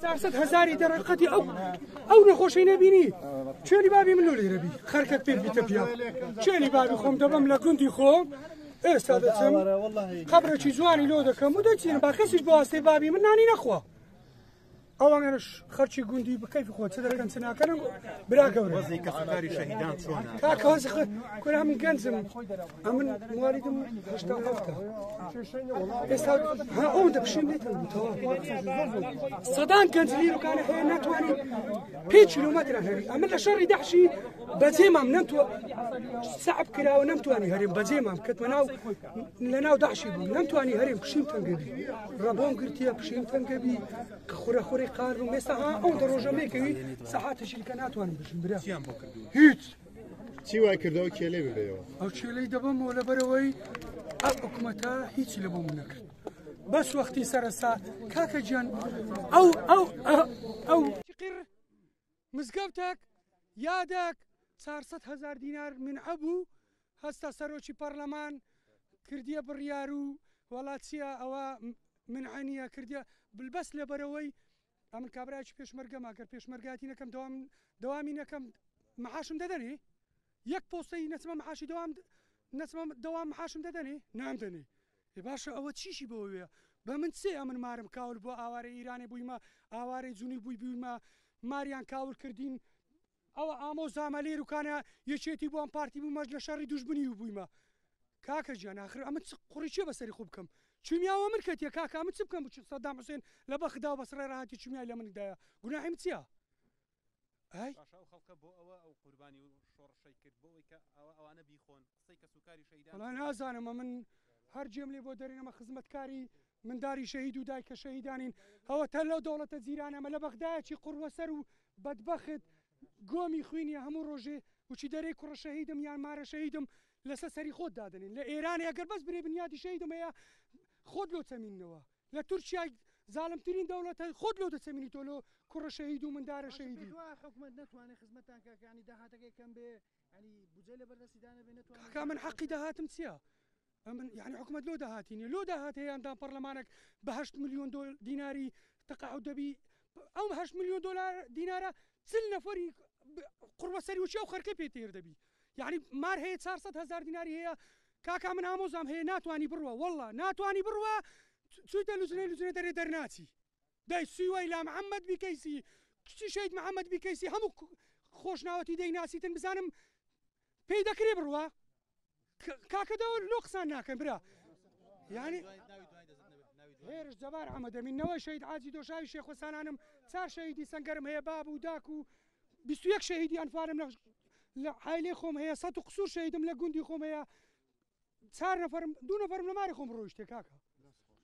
400 هەزاری دەرەقەتی ئەو ئەو نەخۆشەی نەبینی چێنی بابی من لۆ لێرە بی خەرکەک پێ بیتە پیا چێنی بابی خۆم دەبم لە گوندی خۆم ئێستا دەچم قەبرێکی جوانی لۆ دەکەم و دەچین با کەسیش بە واسطەی بابی من نانی نەخوا. ئەوانەش خەرچی گوندی بە کەیفی خۆ چ دەکەن چ ناکەن برا گەورە. وەزعی کەسوکاری شەهیدان چۆنە؟ کاکە وەزعی خ کورە ئەمن گەنجم ئەمن موالیدم 87 ئێستا ها ئەوەندە پشیم لێتەوە بوو تەواو. سەدان گەنج لیرۆکانە هەیە ناتوانێت پێنج کیلۆمەتر هەری ئەمن لە شەڕی دەحشی بەجێمام نەمتوە سەعب کراوە نەمتوانی هەرێم بەجێمام کەتمە ناو لە ناو دەحشی بووم نەمتوانی هەرێم پشیم تەنگەبی ڕەبۆم گرتیە پشیم تەنگەبی کە خورە خورەی قار بووم ئێستا ها ئەو دە ڕۆژە مێکەوی سەعاتێکی کە ناتوانم بژم برا چیان بۆ کردووە؟ هیچ چی وای کردەوە کێلەی ببەیەوە؟ ئەو کێلەی دەبەمەوە لەبەرەوەی ئەو حکومەتە هیچی لە بۆ من نەکرد بەس وەختی سەرەسا کاکە گیان ئەو ئەو ئەو قڕ مزگەوتێک یادێک 400 هزار دینار من عەبوو هەستا سەرۆکی پەرلەمان کردیە بڕیار و وەڵا چیە ئەوە منعە نیە کردیە بلبەس لەبەرەوەی ئەمن کابرایەکی پێشمەرگەم ئەگەر پێشمەرگاتی نەکەم دەوام دەوامی نەکەم معاشم دەدەنێ یەک پۆستەی نەچمە معاشی دەوام نەچمە دەوام معاشم دەدەنێ نامدەنێ ئێ باشە ئەوە چیشی بەوەوێ بە من چێ ئەمن مارم کاول بووە ئاوارەی ئیرانێ بوویمە ئاوارەی جونی بووی بوویمە ماریان کاول کردین ئەوە ئامۆ زامە لێروکانە یەکێتی بووم پارتی بوومەش لە شەڕی دوژمنی بوویمە کاکە گیان ئاخر ئەمن چ قوڕی چێ بەسەری خۆ بکەم چمیاوە من کەتیە کاکە ئەمن چ بکەم بچ سەدام حوسێن لە بەخدا و بەسڕای ڕاهاتی چمیای لە من دایە گوناحی من چییە ئەی باشە ئەو خەڵکە بۆ ئەوە ئەو قوربانی و شۆڕشەی کرد بۆ ئەوەی کە ئەوە ئەوانە بیخۆن قسەی کەسوکاری شەهیدان وەڵا نازانم ئەمن هەر جێم لێ بۆ دەرێن ئەمە خزمەتکاری منداری شەهید و دایکە شەهیدانین ئەوەتا لەو دەوڵەتە جیرانە ئەمە لە بەغدایەکی قوڕوەسەر و بەدبەخت گۆمی خوینیە هەموو ڕۆژێ وچی دەرێی کوڕە شەهیدم یان مارە شەهیدم لەسە سەری خۆت دادەنێن لە ئێرانێ ئەگەر بەس برێ بنیادی شەهیدم هەیە خۆت لۆ چەمیننەوە لە تورکیای زاڵمترین دەوڵەتە خۆت لۆ دەچەمینی تۆ لۆ کوڕە شەهید و مندارە شەهیدی. حکومەت نەتوانێ خزمەتتان کا کە یانی داهاتەکەی کەم بێ یانی بودجەی لەبەر دەستی دانەبێ نەتوانێ. کاکە من حەقی داهاتم چیە؟ ئەمن یانی حکومەت لۆ داهاتی نیە لۆ داهات هەیە ئەندام پەڕلەمانەک بە 8 ملیۆن دۆ دیناری تەقاعد دەبی ئەو 8 ملیۆن دۆلار دینارە 40 نەفەری قوڕبەسەری وچی ئەو خەرکەی پێ تێر دەبی یعنی مار هەیە 400 هزار دیناری هەیە کاکا من ئامۆزام هەیە ناتوانی بڕوا واللە ناتوانی بڕوا چویتە لوجنەی لوجنە دەرێ دەرناچی دای سوی لا محمد بیکەیسی کچی شەید محمد بیکەیسی هەموو خۆشناوەتی دەیناسیتن بزانم پێی دەکرێ بڕوا کاکە دەوە لۆ قسان ناکەن برا یعنی هێرش جەبار ئەمەدەمین نەوەی شەید عاجی دۆشاوی شێخۆسانانم چار شەهیدی سەنگەرم هەیە باب و داک و 21 شەهیدی ئەنفالم لە لە عایلەی خۆم هەیە سەد و قسوور شەهیدم لە گوندی خۆم هەیە چار نەفەرم دوو نەفەرم لە ماری خۆم ڕۆیشتێ کاکە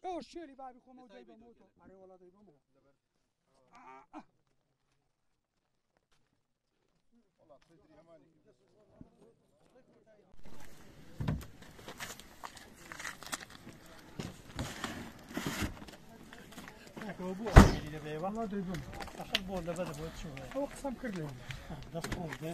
ئەوە شێری بابی خۆمەوە دەیبەمەوە تۆ ئەرێ وەڵا دەیبەمەوە. ئەوە قسەم کرد لێ. دەست خۆش بێ.